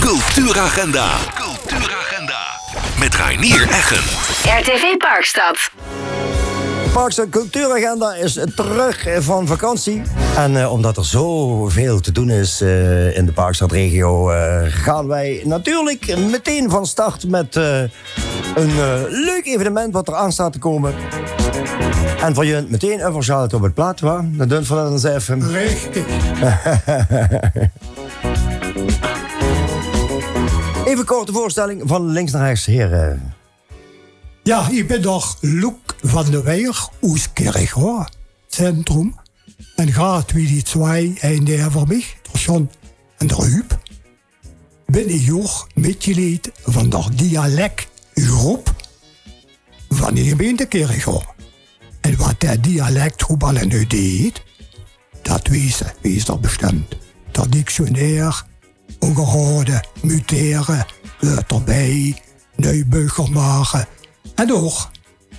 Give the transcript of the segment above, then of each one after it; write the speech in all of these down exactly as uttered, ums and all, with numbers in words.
Cultuuragenda. Cultuuragenda. Met Reinier Eggen. R T V Parkstad. Parkstad Cultuuragenda is terug van vakantie. En eh, omdat er zoveel te doen is eh, in de Parkstadregio, eh, gaan wij natuurlijk meteen van start met eh, een eh, leuk evenement wat er aan staat te komen. En van je meteen overschalen op het plat, wa? Dan doen we dat eens even. Richtig. Even korte voorstelling van links naar rechts, heren. Ja, ik ben toch Loek van de Weijer, oes Kirchroa, centrum. En gaat wie die twee einde voor mij, toch John en de Ruup, ben ik ook mitglied van de dialectgroep van de gemeente Kirchroa. En wat de dialectgroep al nu deed, dat wees, wees er bestemd. Dat dictionair, ongehouden, muteren, weurt erbij, nuibeuger maken. En ook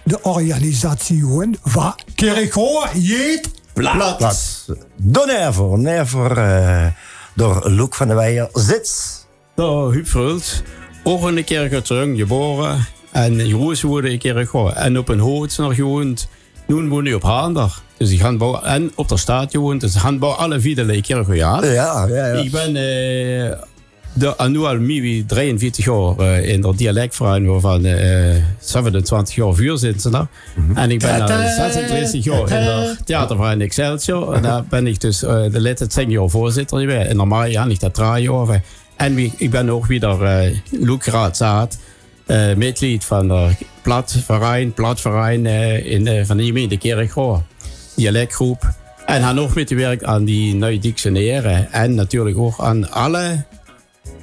de organisatie van Kirchroa jeet plat. Don Erver, Erver eh, door Loek van de Weijer zits. Door Huub Vult, ook in de Kirchroa geboren en groot geworden in Kirchroa. En op een hoogte nog gewoond. Nu woon ik op Haander. Dus ik handbouw en op de staat gewoond. Dus handbouw alle vier de Kirchroa. Ja, ja, ja. Ik ben eh, de, en nu al meer wie drieënveertig jaar eh, in de dialectverein, waarvan eh, zevenentwintig jaar voorzitter. En ik ben al zesentwintig jaar in de theaterverein Excelsior. En daar ben ik dus eh, de laatste tien jaar voorzitter geweest. En normaal ja, niet dat draaien over. En wie, ik ben ook weer eh, Loekraad Zaad, eh, mitglied van de platverein, platverein eh, in, eh, van de gemeente Kirchroa, dialectgroep. En han ook mitgewerkt aan die nuie dictionaire. En natuurlijk ook aan alle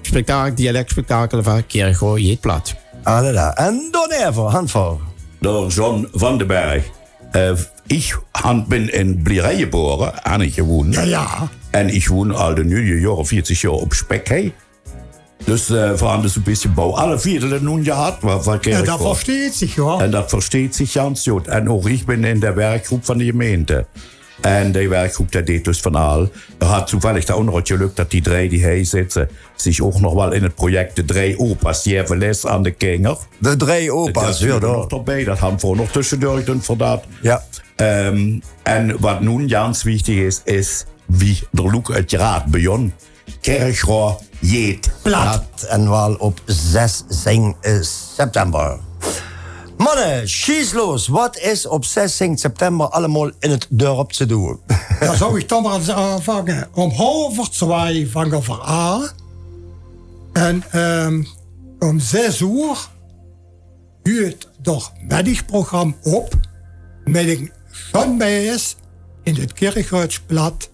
spektakel, dialectspektakelen van Kirchroa jeet plat. Alala. En dan even, handvol. Door John van den Berg. Eh, ik han, ben in Blierei geboren, en ik gewoond. Ja, ja. En ik woon al de nuie jaren veertig jaar op Spekhei. Dus eh, we hadden dus een beetje bouw alle vierdelen noen gehad, maar van Ja, dat Kirchroa. Versteht zich, hoor. En dat versteet zich gans goed. En ook ik ben in de werkgroep van de gemeente. En die werkgroep, dat deed dus van al. Er had toevallig daar ook nog het geluk dat die drie die hij zitten, zich ook nog wel in het project De Drie Opa's, die geven les aan de kinder. De drie opa's, ja, dat nog erbij. Dat hadden we nog tussendoor gedaan voor dat. Ja. Ehm, en wat nu gans wichtig is, is wie de Loek het graad bij ons. Kirchroa jeet plat. Plat en wel op zestien eh, september. Mannen, schiet los. Wat is op zestien september allemaal in het dorp te doen? Dan zou ik dan maar eens aanvangen. Om half twee vangen we aan. En ehm, om zes uur huurt door middigprogramma op met een zonbeest in het Kirchroads plat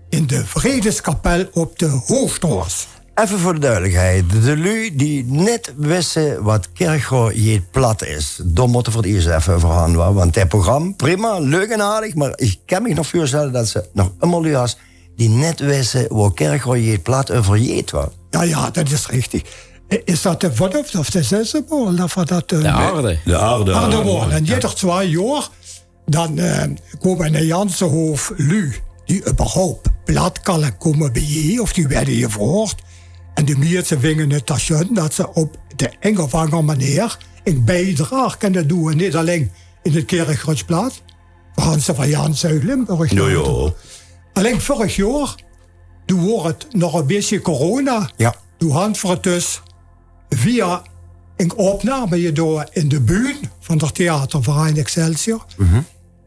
in de Vredeskapel op de Hoogstraat. Even voor de duidelijkheid, de lui die net wisten wat Kirchroa jeet plat is, dan moeten we het eerst even over gaan, wa? Want het programma, prima, leuk en aardig, maar ik kan me nog voorstellen dat ze nog allemaal lui has die net wisten wat Kirchroa jeet plat over jeet, wa? Ja, ja, dat is richtig. Is dat de vijfde of de zesde bol? Of wat dat, eh, De aarde. De aarde. Aarde bol. En jeder twee jaar dan eh, komen een ganse hoop lui die überhaupt plat kallen komen bij je, of die werden gevraagd. En de meeste vingen het dan schoon dat ze op de een of andere manier een bijdrage kunnen doen. Niet alleen in het Kirchroads plat, maar Hanse van Jans uit Limburg. Ja, ja. Alleen vorig jaar, toen was het nog een beetje corona. Ja. Toen hadden we het dus via een opname gedaan in de bühne van de theaterverein Excelsior.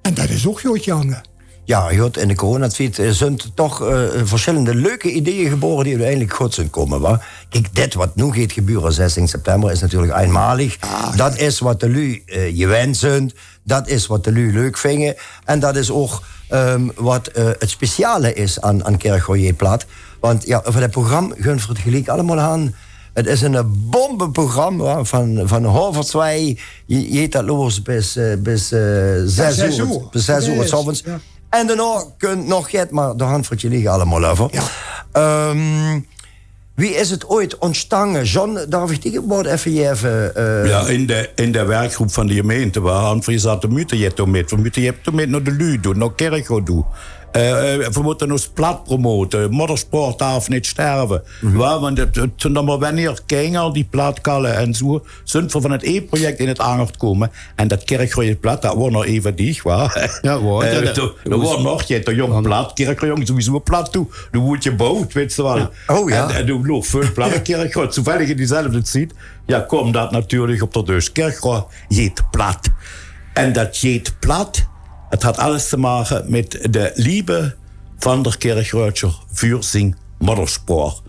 En dat is ook goed gegangen. Ja, goed, in de coronatijd eh, zijn toch eh, verschillende leuke ideeën geboren die uiteindelijk goed zijn komen. Wa? Kijk, dit wat nu gaat gebeuren zestien september is natuurlijk eenmalig. Dat is wat de lui eh, gewend zijn. Dat is wat de lui leuk vinden. En dat is ook ehm, wat eh, het speciale is aan, aan Kirchroa jeet plat. Want ja, over het programma gunt voor het gelijk allemaal aan. Het is een eh, bombeprogramma wa, van, van half twee. Je, je dat los bis, eh, bis eh, zes, zes uur, uur. Bis zes uur 's avonds. Ja. En daarna kunt nog get, maar daar gaan we het gelijk allemaal over. Ja. Ehm, wie is het ooit ontstangen? John, darf ik die woord even geven? Eh, Ja, in de, in de werkgroep van de gemeente, waar Humphrey zat, de mutte je toen met. We moeten je toen met naar de lui doen, naar Kirchroa doen. Eh, eh, veer mótte ós plat promote. Modderspraok darf neet sterve. Wa, want 't, 't zunt dan mer weinige kinger die plat kalle en zoe. Zunt veer van 't ee project in 't anger kómme. En dat Kirchröadsj plat, dat woar nog eve diech, wa? Jao, woar, eh, jao, dat, dat woar nog, jao, de jóng plat, Kirchröadsj jóng, sowieso plat toe. Doe woort jeboewd, wèts te wel. En, en doe loog väöl plat in Kirchröadsj. Toevallig in diezelfde tied, jao, kaom dat natuurlik op de dörs. Kirchröadsj jeet plat. En dat jeet plat, 't had alles te make mit de liebe van d'r Kirchröadsjer veur zien modderspraok.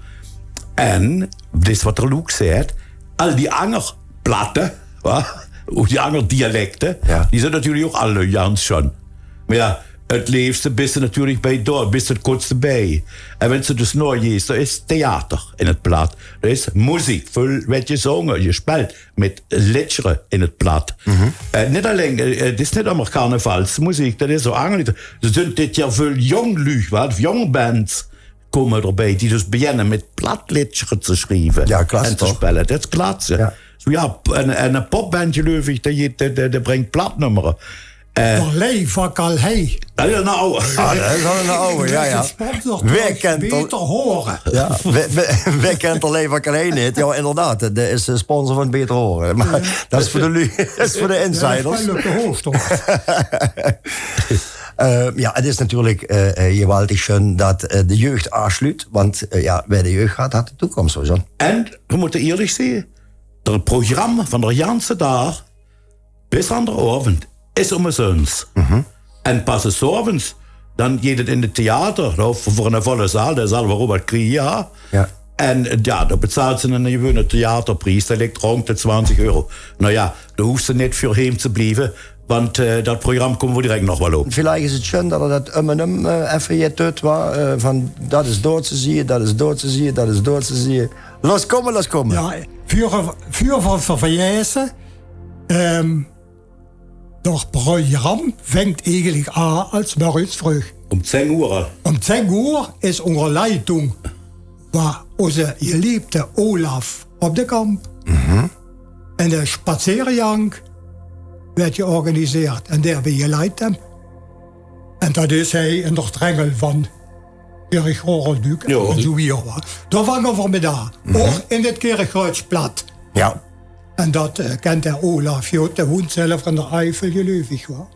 En, dit is wat d'r Loek zeet, al die anger platte, wa? Ow die anger dialekte, die zunt natuurlik ouch alle jans sjoen. Mer jao, 't leefste bis te natuurlik bie dao, bis te 't kortste bie. En wens te dus nao jees, dao is theater in 't plat. Dao is meziek, väöl weurt jezónge, jespeld mit leedjere in 't plat. Eh, neet allein, eh, 't is neet allein mer carnavalsmeziek, dat is ouch anger. D'r zunt dit jaor väöl jóng luuj, wa, of jóng bands kómme d'r bie, die dus beginne mit plat leedjere te sjrieve en te sjpelle. Dat is klasse. Zoe, jao, en, en 'n popband, geleuf iech, die, die, die, die bringk platnummere. Eh, D'r Lei Vakkelhei. Ah, jao, noe. Ah, dat is al 'nen awwe, jao, jao. Wae kint d'r Beter Hore? Jao, wae, wae, wae kint d'r Lei Vakkelhei neet? Jao, inderdaad, dat is de sponsor van Beter Hore. Mer dat is veur de lu-, dat is veur de insiders. Jao, dat is wel op de hoofdstraot. Eh, jao, 't is natuurlik, eh, eh, geweldig sjoen dat, eh, de jeug aafsluut. Want, eh, jao, wae de jeug haet, haet de toekoms, zoe. En, veer mótte ierlik zeen, 't programma van d'r janse daag bis aan d'r aovend is ómmezuns. En pas 's aoves, dan jeet 't in 't theater, of veur 'n volle zaal, dao zal waal wat kriege, jao. Jao. En, eh, jao, dao betaals te 'ne gewone theaterpries, dat ligk rónd de twintig euro. Noe jao, dao hoofs te neet veur heem te blieve, want, eh, dat programma kómme v'r direk nog waal op. Veleicht is 't sjoen dat 'r dat um en um, eh, effe jet doot, wa, eh, van dat is doot te zieë, dat is doot te zieë, dat is doot te zieë. Los kómme, los kómme. Jao, veur, veur van verjesse, ehm, D'r program fangk eigelik aa es 's mörges vreug. Um zeng oer. Um zeng oer is ónger Leitung van ózze geliebde Olaf op de Kamp. En de spazeerjank weurt georganiseerd en dae begeleid häöm. En dat is hie in d'r drengel van Kirchröadsj, Rolduc en zoe wiejer, wa. Dao fange v'r mit aa. Ouch in 't Kirchröadsj plat. Jao. En dat, eh, kint d'r Olaf good, dae woent zelf in d'r Eifel, geleuf iech, wa.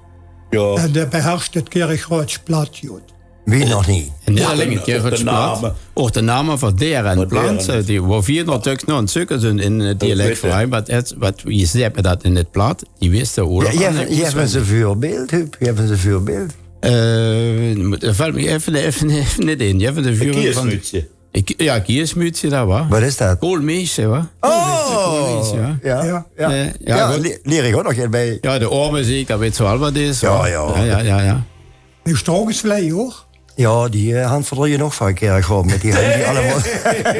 Jao. En dae behersjt 't Kirchröadsj plat good. Wie nog neet? En neet allein 't Kirchröadsj plat, ouch de name van dere en plantse, die, wo veer natuurlik nog aan 't zeuke zien in 't dialek verein, wat, wat, wie zeet me dat in 't plat? Die wiste, Olaf. Jao, jao, geef ins e veurbeeld, Huub, geef ins e veurbeeld. Eh, dat vèlt miech effe, effe, effe neet in. Jao, van de veur van Kiesmuutsje. Iech, jao, Kiesmuutsje, dat wa. Wat is dat? Koolmeesje, wa? Oh! Koolmeesje, wa? Jao, jao. Eh, jao, good. Leer iech ouch nog get bij. Jao, de oormeziek, dat wits te wel wat is, wa? Jao, jao. Jao, jao, jao. Noe, Strongsvlei, huur. Jao, die, eh, hant v'r d'r genóg van, Kirchroa, mit die hung die allemaol,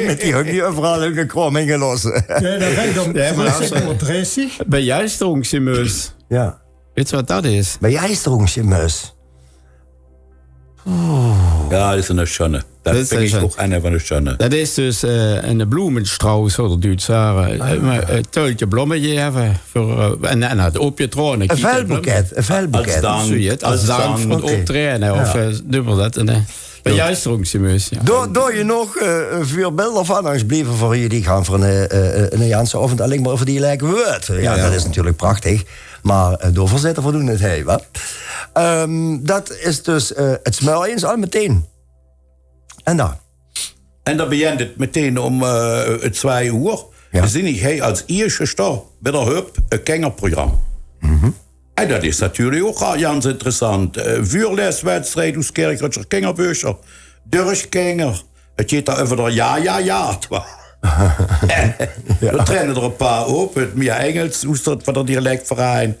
mit die hung die euveral hunne kraom ingelos. Jao, dat weit iech. Jao, mer dat is, eh, bij Jijstrongsje Meus. Jao. Wits te wat dat is? Bij Jijstrongsje Meus. Jao, dat is 'ne sjunne. Dat is 'ne sjunne. Dat is dus, eh, 'ne Blumenstrauß, wie de Duutsers zage. Ah, jao. Eh, mer 'n tuiltje blomme geve veur, eh, en, en dat opgetraoje. 'n Veldboeket, 'n veldboeket. Es dank. Zoe, es dank veur 't optraeje, of, eh, noem mer dat. En, eh, bij Jijstrongsje Meus, jao. Dao, dao genóg, eh, veurbeelder van. Angers blieve v'r hie die gaank veur 'ne, eh, eh, 'ne janse aovend allein mer euver die lèkker wäörd. Jao, dat is natuurlik prachtig. Mer, eh, dao veur zitte v'r noe neet hie, wa? Ehm, dat is dus, eh, 't smörges al metein. En dan? En dan begint 't metein um, eh, 't twieë oer. Jao. Zeen iech hie es ieësjte bij d'r Hub e kingerprogramma. En dat is natuurlik ouch al jans interessant. Eh, veurleswedstried oes Kirchröadsjer kingerbeuksje. Dörch kinger. 't Jeet dao euver d'r jao, jao, jao, wa. Dao traeje d'r e paar op, 't Mia Engels, oes dat van d'r dialekverein.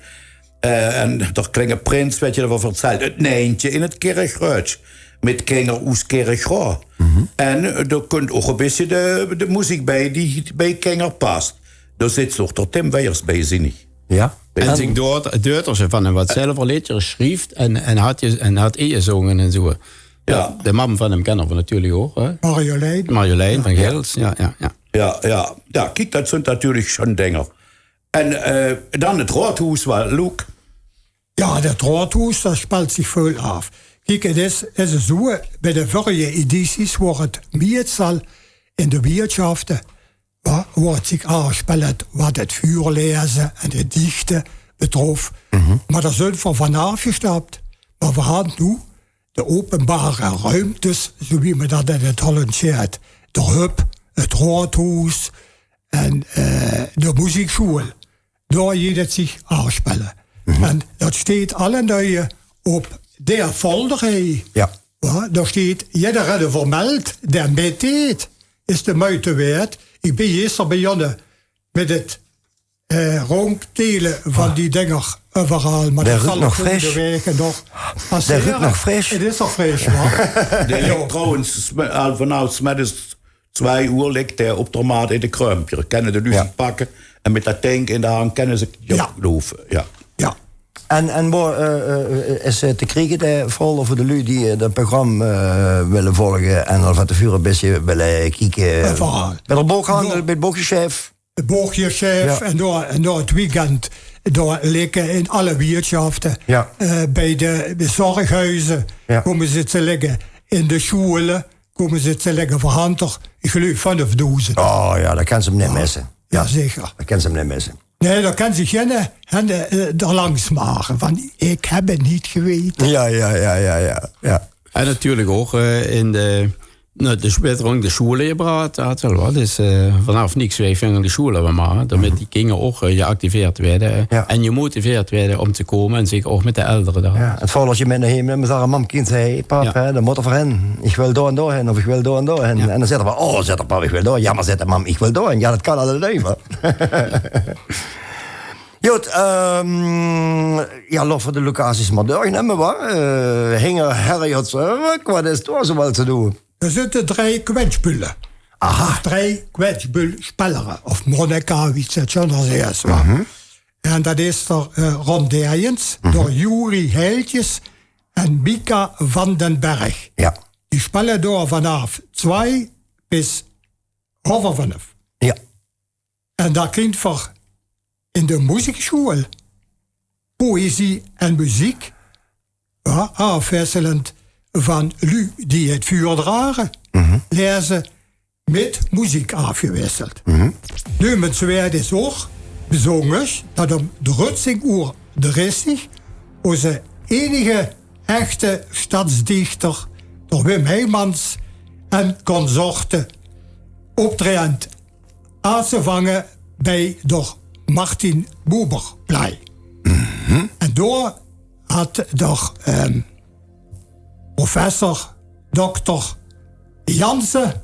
Eh, en d'r Klinge Prins weurt d'r euver vertèld. 't Nijntje in 't Kirchröadsj. Mit kinger oes Kirchroa. En, eh, dao kump ouch e bietje de, de meziek bij die bij kinger pas. Dao zit ouch d'r Tim Weijers bij, zeen iech. Jao. En zien dochter, dochterke van häöm, wat zelf leedjes sjrief en, en had, en had ingezónge en zoe. Jao, de mam van häöm kinne v'r natuurlik ouch, hè? Marjolein. Marjolein van Gils, jao, jao, jao. Jao, jao. Jao, kiek, dat zunt natuurlik sjoen dinger. En, eh, dan 't Raodhoes, wa, Loek? Jao, dat Raodhoes, dao sjpeelt ziech väöl aaf. Kiek, 't is, is zoe, bij de vörrige edities woar 't mieëtstal in de wieëtsjafte, wa-, woar 't ziech aafsjpellet wat 't vuurleze en 't diechte betrof. Meh dao zunt v'r vanaaf gesjtap. Meh v'r hant noe de openbare ruimtes, zoe wie me dat in 't Hollendj zeet, de hub, 't raodhoes en, eh, de muzieksjoel. Dao jeit 't ziech aafsjpelle. En dat sjteet alle nuie op de folder, hè. Jao. Jao, dao sjteet jiddereen vermeld, dee mitdeet, is de muite weerd. Iech bin gister bejonne mèt 't, eh, roondjtele vaan die dinger euveral. Meh dat zal nog volgende week nog passere. Dee ruuk nog fris. 't Is nog fris, wa? Dee ligk trouwens sm-, al vanaaf 's middes twie oer ligk dee op de maat in de kruimp. Kènne de luuj ziech pakke en mèt dat dink in de hang kènne ze ziech loove. Jao. Jao. En, en boe, eh, eh, is 't te kriege, de folder, veur de luuj die, eh, dat program, eh, wèlle volge en al vaan te veure e bitteke wèlle kieke? Euveral. Bij de bookhandel, bij 't bookjesjef. 't Bookjesjef en dao, en dao 't weekend, dao ligke in alle wieëtsjafte. Jao. Eh, bij de, de zorghuize kómme ze te ligke. In de sjoele kómme ze te ligke. V'r hant 'r, iech geluif, vaan de doezend. Oh jao, dat kèns te 'm neet misse. Jao, zeker. Dat kèns te 'm neet misse. Nein, dat kèns te geine, hè, de, eh, d'r langs make vaan: iech höb 't neet gewete. Jao, jao, jao, jao, jao. En natuurlek ouch, eh, in de, noe, de sj-, weurt 'r de sjoele gebraat, dat wel, wat. Dus, eh, vanaaf niks vingende sjoele, wa, meh dao mèt die kinger ouch, eh, geactiveerd weerde, eh, en gemotiveerd weerde um te koume en zeker ouch mèt de eldere dao. Jao, 't volgende mèt nao heem, mèt z'n mam, kind, hè, pap, hè, dao mote v'r hin. Iech wèl dao en dao hin, of iech wèl dao en dao hin. En daan zeet 'r: "Oh," zeet 'r, "pap, iech wèl dao." "Jao, meh," zeet de mam, "iech wèl dao hin." Jao, dat kan allebei, wa? Good, ehm, jao, laot v'r de locaties mer deurnumme, wa? Eh, Hinger Herrjots, eh, wat is dao zoeal te doen? Dao zitte drei kwetsjbölle. Aha. Drei kwetsjbölsjpellere, of monnika, wie ze 't zjus zègke, wa? En dat is d'r, eh, Ron Derjens, d'r Juri Heiltjes en Mika van den Berg. Jao. Die sjpelle dao vanaaf twie bis half vief. Jao. En dao kint v'r in de muzieksjoel poëzie en meziek, jao, aafwisselend vaan luuj die 't vuurdrage, leze, mèt meziek aafgewisseld. Neumensweerd is ouch bezunjers dat um dröttsing oer dressig oze einige echte sjtadsdiechter, d'r Wim Heijmans en consorte, optreënt aon te vange bij d'r Martin Buberplein. En dao had d'r, ehm, professor dokter Jansen,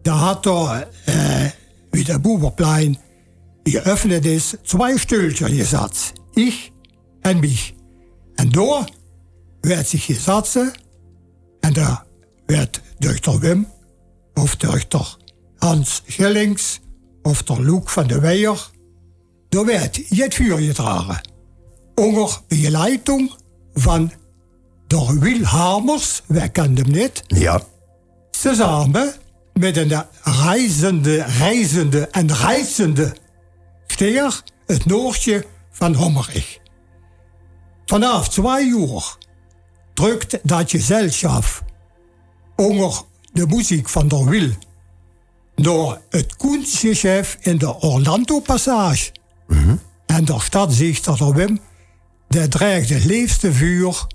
dee had dao, eh, wie d'r Buberplein geöffend is, twie sjteulkes gezat. Iech en miech. En dao weerd ziech gezatte en dao weerd durch d'r Wim of durch d'r Hans Schillings of d'r Loek van de Weijer, dao weerd 't vuurgedrage. Onger begeleiding vaan d'r Wiel Hamers, wee kènt 'm neet? Jao. Tezame mèt 'ne reizende, reizende en reizende steer, 't Noortje vaan Hommerich. Vanaaf twie oer trök dat gezelsjap onger de meziek vaan d'r Wiel nao 't koensgesjef in d'r Orlando Passage. En d'r sjtadsdiechter, d'r Wim, dee dreeg 't leefste vuur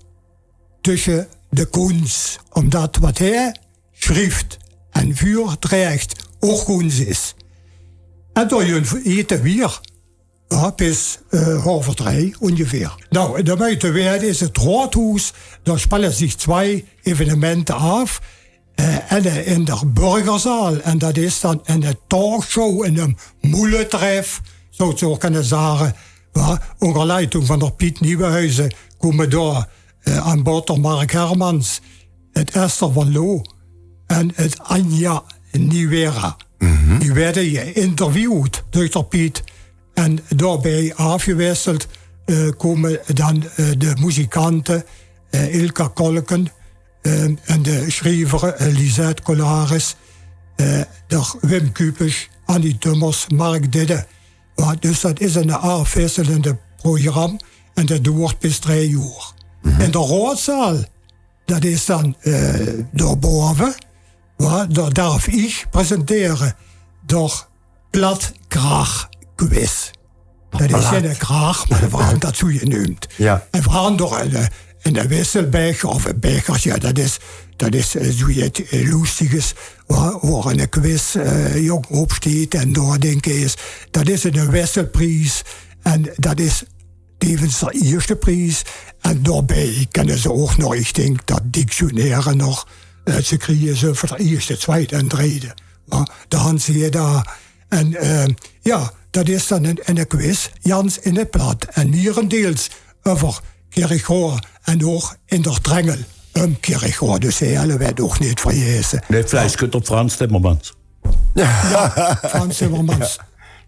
tösje de koens, umtot wat heer sjrief en vuurdreeg ouch koens is. En dao jun ete wier, jao, bis, eh, half drei oongeveer. Noe, de muite weerd is 't Raodhoes, dao sjpelle ziech twie evenemente aaf. Eh, en, eh, in d'r Burgerzaal, en dat is daan 'ne talkshow, 'ne moeletreff, zouws te ouch kinne zage, wa, onger leiding vaan d'r Piet Nieuwenhuizen kómme dao, eh, aon bod d'r Mark Hermans, 't Esther van Loo en 't Anja Niwera. Die weerde geïnterviewd durch d'r Piet. En daobij aafgewisseld, eh, kómme daan, eh, de muzikante, eh, Ilka Kolken, eh, en de sjriever, eh, Lisette Colaris, eh, d'r Wim Kupesch, Annie Tummers, Mark Didde. Wa, dus dat is 'n aafwisselende program en dat doert bis drei oer. In d'r Raodzaal dat is dan, eh, dao bove, wa, dao darf ich presentere, d'r Platkrach-quiz. Dat is geine krach, mer veer hant dat zoe geneump. Jao. En veer hant d'r ein, eh, ein wisselbecher of ein becherke, jao, dat is, dat is, eh, zoe get, eh, loestigs, wa, wo ein quiz, eh, jóng op steit en dao dinke is. Dat is eine wisselpries en dat is tevens d'r ierste pries. En daobij kinne ze ouch nog, ich dink dat dictionaire nog, eh, ze kriege ze veur d'r ierste, twiede en drejde. Wa, dao hant ze hie dao. En, eh, jao, dat is dan ein, ein quiz, jans in 't plat. En mierendeels euver Kirchroa en ouch in d'r drengel um Kirchroa. Dus ze helle wet ouch neet verjesse. Nae, vleis kunt op Frans Timmermans. Jao, Frans Timmermans.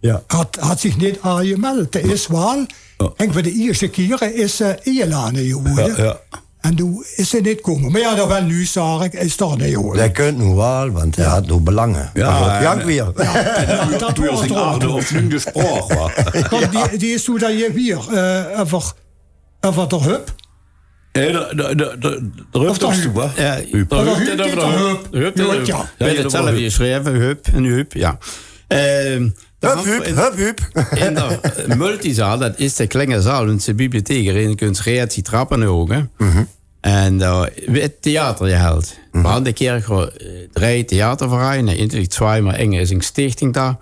Jao. Hat, hat zich neet aangemeld. Dae is waal, ich dink veur de ierste kiere is, eh, ingelade gewore. Jao, jao. En doe is 'r neet kómme. Mer jao, dat wel noe, zag ich, is toch neet, huur. Dae kunt noe waal, want dae hat noe belange. Jao, mer good, en, jao, en weer. Jao, dat weer waor zien 't ouch. Aarde of noe de spraok, wa? Kóm, die, die is doe dan hie weer, eh, euver, euver d'r Huub. Nae, d'r, d'r, d'r, d'r, d'r Huub toch, wa? Jao, d'r Huub, d'r Huub, d'r Huub. Jao, jao. Jao, jao, hetzelfde gesjreve, Huub en Huub, jao. Ehm, Hup, hup, hup, hup. In d'r multizaal, dat is de klinge zaal, unze bibliotheek, in kuns reëts die trappe hoge. En dao weëd theater geheld. Veer hant in Kirchroa, eh, drei theatervereine, eintlik tswai, mer inge is 'n stichting dao.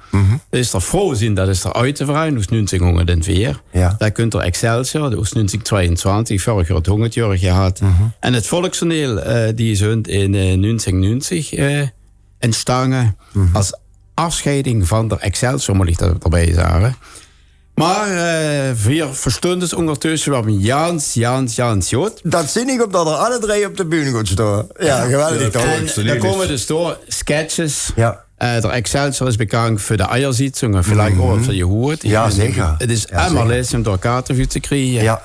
Dat is d'r Froezin, dat is d'r audste verein, oes nuungtsienhóngerd en veer. Jao. Dao kunt d'r Excelsior, oes nuungtsieng tswaientwintig, vörig jaor 't hóngerdjoerig gehad. En 't Volkstoneel, eh, die zunt in, eh, nuungtsieng nuungtsieng, eh, entstange. As afsjeiding van d'r Excelsior, mót ich d'r, d'rbie zage. Mer, eh, veer verstunde us óngertösse waal jans, jans, jans good. Dat zeen ich ómdat d'r alle drei op de bühne good stoon. Jao, geweldig, toch? En dao kómme dus door sketches. Jao. Eh, d'r Excelsior is bekangk veur de eierzietzunge, veer höbbe 't ouch al gehuurd. Jao, zeker. 't Is emmer lestjig um dao kaarte veur te kriege. Jao.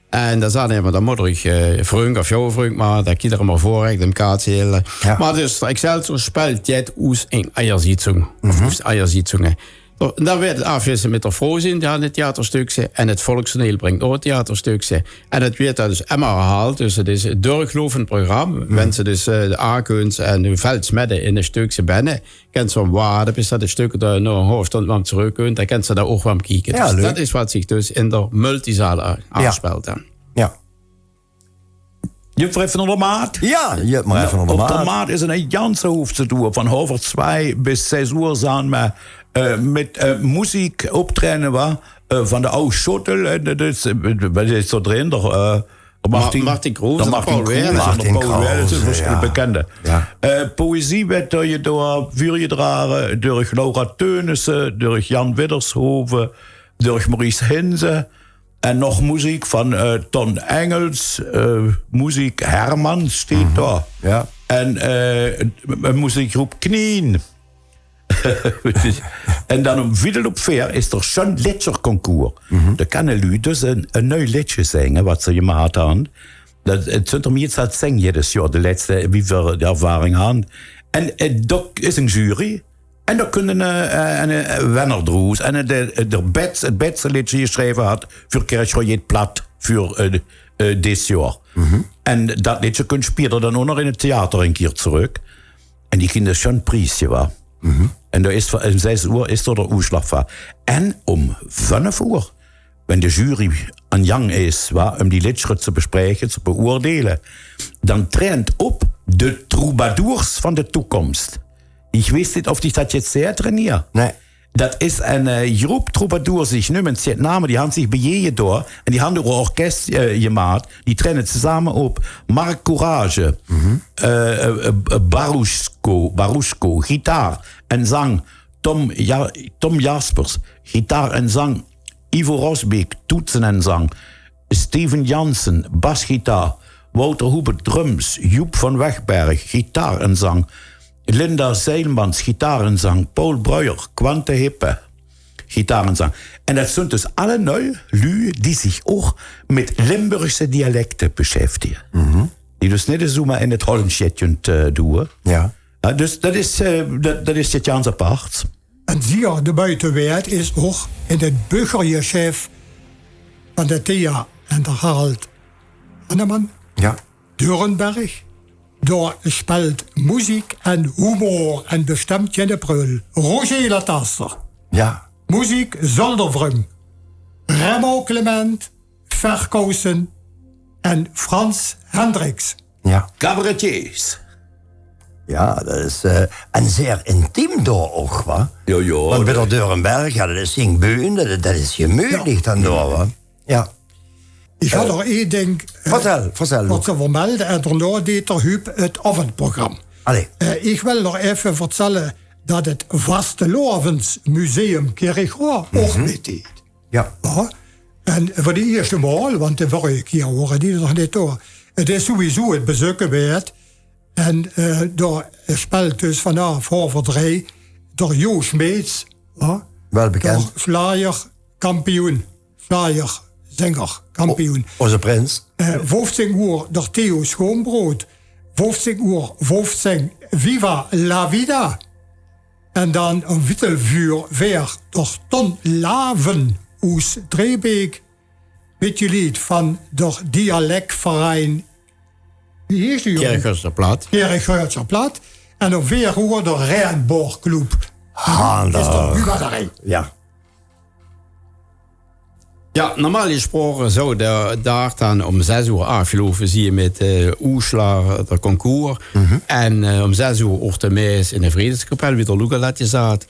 En dao zaot immer, dan mót ich, eh, vrunk of jouw vrunk, mer dat kiet d'r immer veur, ich, dem kaats hille. Jao. Mer dus, d'r Excelsior speelt jet oes ein eierzietzung. Of oes eierzietzunge. Zo, en dan weëd 't aafgewisseld mit d'r Froezin, die hat 'n theaterstökske. En 't Volkstoneel bringk ouch 'n theaterstökske. En 't weëd dan dus emmer herhaald. Dus 't is 'n durchlopend program. Wens se dus, eh, de aankuns en de vels midde in e stökske binne, kens se waal wachte bis dat 't stök d'r nao 'n haof stund waal trök kunt, dan kens se dao ouch waal kieke. Jao, dus leuk. Dat is wat zich dus in d'r multizaal a-, aafspeelt dan. Jao. Juf, effe nao de Maat? Jao, juf, mer effe nao de Maat. Op de Maat is 'n ganse hoofdse toer van hauver tswai bis zes oer zaan, mer, eh, mit, eh, meziek optraeje, wa? Eh, van de Aw Schottel, eh, dat is, eh, wat is d'r drin? D'r, eh, Martin, Martin Kroes, d'r Martin Paul Kroes Weijers. En d'r Paul Weijers, dat is 'ne bekende. Jao. Eh, poëzie weëd d'r, d'r veurgedrage durch Laura Teunissen, durch Jan Widdershoven, durch Maurice Hinze. En nog meziek van, eh, Ton Engels, eh, meziek Herman steit dao. Jao. En, eh, 'n, 'n meziekgroep Knien. En dan um viedel op veer is d'r sjoen leedjerconcours. Dao kanne luuj dus 'n, 'n nui leedje zinge, wat ze gemaat hant. Dat, 't zunt d'r mieë dat zing jedes joar, de letste, wie veer de ervaring hant. En, eh, dao is 'n jury. En dao kunt 'n, eh, 'n, eh, wenner droes. En, eh, de, d'r bets, 't betste leedje gesjreve hat veur Kirchroa jit plat veur, eh, de, eh, dit joar. En dat leedje kunt sjpeelt d'r dan ouch nog in 't theater 'ne kier trök. En die kriegt 'n sjoen priesje, wa? En dao is veur, um zes oer is d'r d'r oetslaag va. En um vunf oer, wen de jury aan 't jang is, wa, um die leedjes te bespraeke, te beoordeele, dan traeje op de troubadours van de toekoms. Ich wis neet of dich dat jet zaet, Renier. Nae. Dat is 'n, eh, groep troubadours, die ich neum ins jet name, die hant zich bejeje dao. En die hant ouch 'n orkes, eh, gemaat. Die traeje tsezame op. Marc Courage, eh, eh, eh, Barusko, Barusko, gitaar en zang. Tom Ja-, Tom Jaspers, gitaar en zang. Ivo Rosbeek, toetsen en zang. Steven Jansen, basgitaar. Wouter Hoebert, drums. Joep van Wegberg, gitaar en zang. Linda Zeilmans, gitaar en zang. Paul Breuer, kwante hippe, gitaar en zang. En dat zunt dus allenui luuj die zich ouch mit Limburgse dialekte besjeftige. Die dus neet zoemer in 't Hollands jet kunt, eh, doeë. Jao. Jao, dus dat is, eh, dat, dat is get gans aparts. En zeer de moeite waerd is ouch in 't bucherjesjef van de Thea en d'r Harald Hanneman. Jao. Durenberg. Dao spelt meziek en humor en besjtemp geine prul. Roger Lataster. Jao. Meziek Zoldervrum. Remo Clement, Verkousen en Frans Hendriks. Jao. Cabaretiers. Jao, dat is, eh, en zeer intiem dao ouch, wa? Jao, jao. Want bie d'r Durenberg, jao, dat is zien bühne, dat, dat is gemütlich dan dao, wa? Jao. Ich had nog ein dink, eh, Vertel, vertel, wat Loek. Te vermelde, en daonao deet d'r Huub het avendprogram. Allee. Eh, ich wil nog effe vertelle dat het Vastelaovesmuseum Kirchroa ouch mitdeet. Jao. Jao. En veur de ieësjte maol, want de vörrige kier wore die nog neet dao. Het is sowieso het bezeuke waerd. En, eh, dao spelt dus vanaaf haof drei d'r Jo Smeets, hè? Wel bekend. D'r slajerkampioen, slajerzinger, kampioen. O-, ózze prins. Eh, vieftieën oer d'r Theo Schoonbrood, vieftieën oer vieftieën Viva la Vida. En dan óm viertieën oer veer d'r Ton Laven oes Dreebeek, mitgeleid van d'r dialekverein, wie heet die, jóng? Kirchroa Plat. Kirchroa Plat. En óm veer oer d'r Regenboogclub. Is d'r Huub d'r ein? Jao. Jao, normaal gesproke zou de daag dan óm zès oer aafgeloupe zieë mit, eh, oeslaag, d'r concours. En, eh, óm zès oer ouch de maes in de Vredeskapel, wie d'r Loek al had gezaat.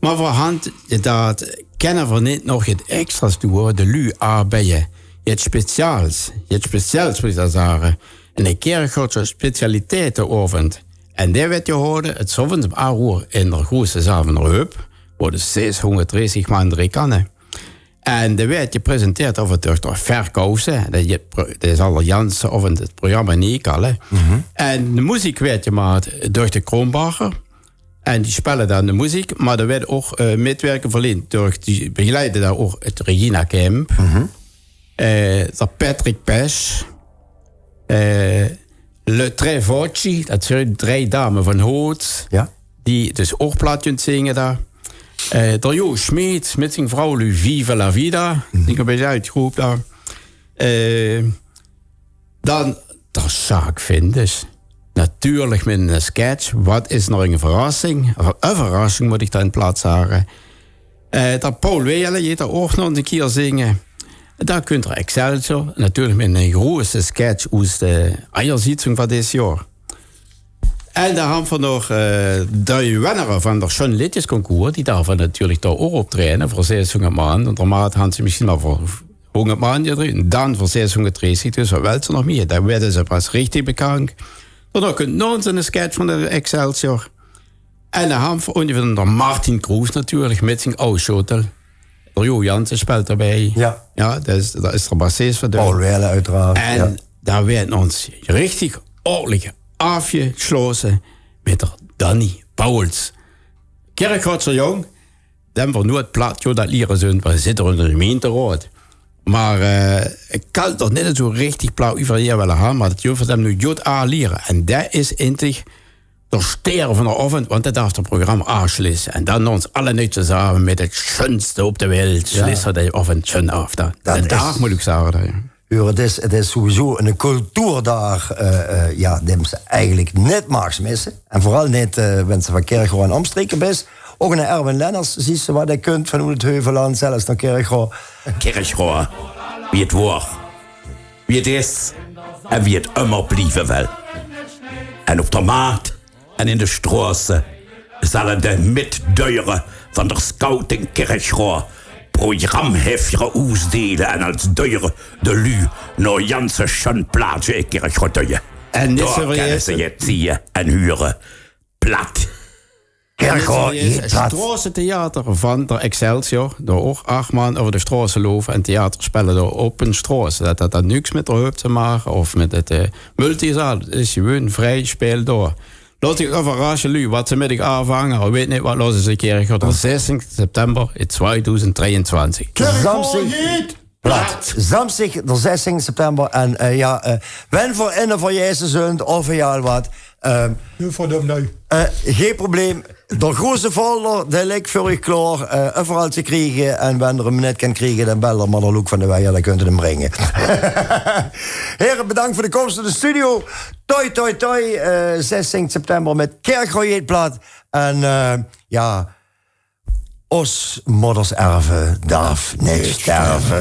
Mer veur hand, inderdaad, kènne v'r neet nog get extra's doon, de luuj aanbeje. Get speciaals. Get speciaals, mót ich dan zage. En de Kirchroa Specialiteitenaovend. En dae weurt gehaoje 's aoves óm acht oer in d'r groeëte zaal van d'r Hub, wo dus zeshóngerd dreiëtig man d'rin kanne. En dae weurt gepresenteerd of het d'r Verkousen, dae, dae zal d'r ganse aovend het programma neerkalle. En de meziek weurt gemaat d'r de Krombacher. En die spele dan de meziek, mer d'r weurt ouch, eh, mitwirke verleend d'r, die begeleide dan ouch het Regina Kemp, eh, d'r Patrick Pesch, eh, Le Tre Voci, dat zeen drei dame van Hoot, jao, die dus ouch plat kinne zinge dao. Eh, d'r Jo Smeets mit zien vrouw Lu Viva la Vida, die ich ein bietje oetgroep dao. Eh, Dan d'r Sjaak Vinders. Natuurlik mit ein sketch. Wat is nog ein verrassing? Of ein verrassing, mót ich dan in plaats zage. Eh, d'r Paul Weijelen geit d'r ouch nog ein kier zinge. Dan kump d'r Excelsior. Natuurlik mit ein groeëte sketch oes de eierzitting van dit jaor. En dan han v'r nog, eh, de wenner van d'r Sjun Leedjes Concours, die dao natuurlik dao ouch optraeje, veur zeshóngerd man. En normaal han ze mesjien mer veur hóngerd man gedrejd, en dan veur zeshóngerd dreiëtig, dus wat wils se nog mieë? Dan weure ze pas richtig bekangk. Dan ouch nog ein sketch van d'r Excelsior. En dan han v'r ónger anger d'r Martin Kroes natuurlik mit zien Aw Sjotel. D'r Jo Jansen spelt d'rbie. Jao. Jao, dat is, dat is d'r bassist van de Paul Weijelen, oeteraard. En dan weurt ós richtig ordelik aafgesjlote mit d'r Danny Pauwels. Kirchroader jóng, dae v'r noe het plat, jo, dat liere zunt, v'r zitte in d'r gemeinteraod. Mer, eh, ich kan toch neet zo richtig plat euver hie wille han, mer dat juffers 'm noe good aanliere. En dat is intich d'r steer van d'r aovend, want dat daaf d'r programma aafsjlisse. En dan ós alle nuits same mit het sjunste op de welt, sjlisse v'r d'r aovend sjun aaf. Dat, dat de daag, mót ich zage, dat, jao. Huur, het is, het is sowieso ein cultuurdaag, eh, eh, jao, dae se eigelik neet maags misse. En veural neet, eh, wen se van Kirchroa en ómstreke bis. Ouch eine Erwin Lenners, zuus se, wat dae kump vanoet het Heuvelland, zelfs nao Kirchroa. Kirchroa, wie het waor, wie het is en wie het ummer blieve wil. En op d'r maat en in de sjtroasse zalle de mitdeuere van d'r Scouting Kirchroa programheffere oesdeile en es deuere de luuj nao ganse sjun plaatsje in Kirchroa deuere. En dao kènne ze jet zieë en hure. Plat. Kirchroa, jao, plat. Sjtroassetheater van d'r Excelsior. Dao ouch ach man euver de sjtroasse loupe en theater sjpele dao op ein sjtroasse. Dat haet dan niks mit d'r Hub te make of mit het, eh, multizaal. Het is gewoon vrie sjpeel dao. Laot uch euverrasje, luuj, wat ze mit uch aanvange. Geer wet neet wat los is in Kirchroa. D'r zestieënde september in tweeduizend drieëntwintig. Kirchroa jeet! Plat. Samsdig, de zestien september. En eh, ja, eh, wen veur inne verjesse zunt of egal wat. Eh, Noe verdom noe. eh, Gee probleem. De groete folder, de ligk veur uch klaor. Eh, euveral te kriege. En wen d'r 'm net kan kriege, dan bel d'r maar de Loek van de Weijer, dan kunt d'r 'm bringe. Here, bedank veur de komst in de studio. Toi, toi, toi. Eh, zestien september mit Kirchroa Jeet Plat. En eh, ja, os modders erve daaf neet sterve.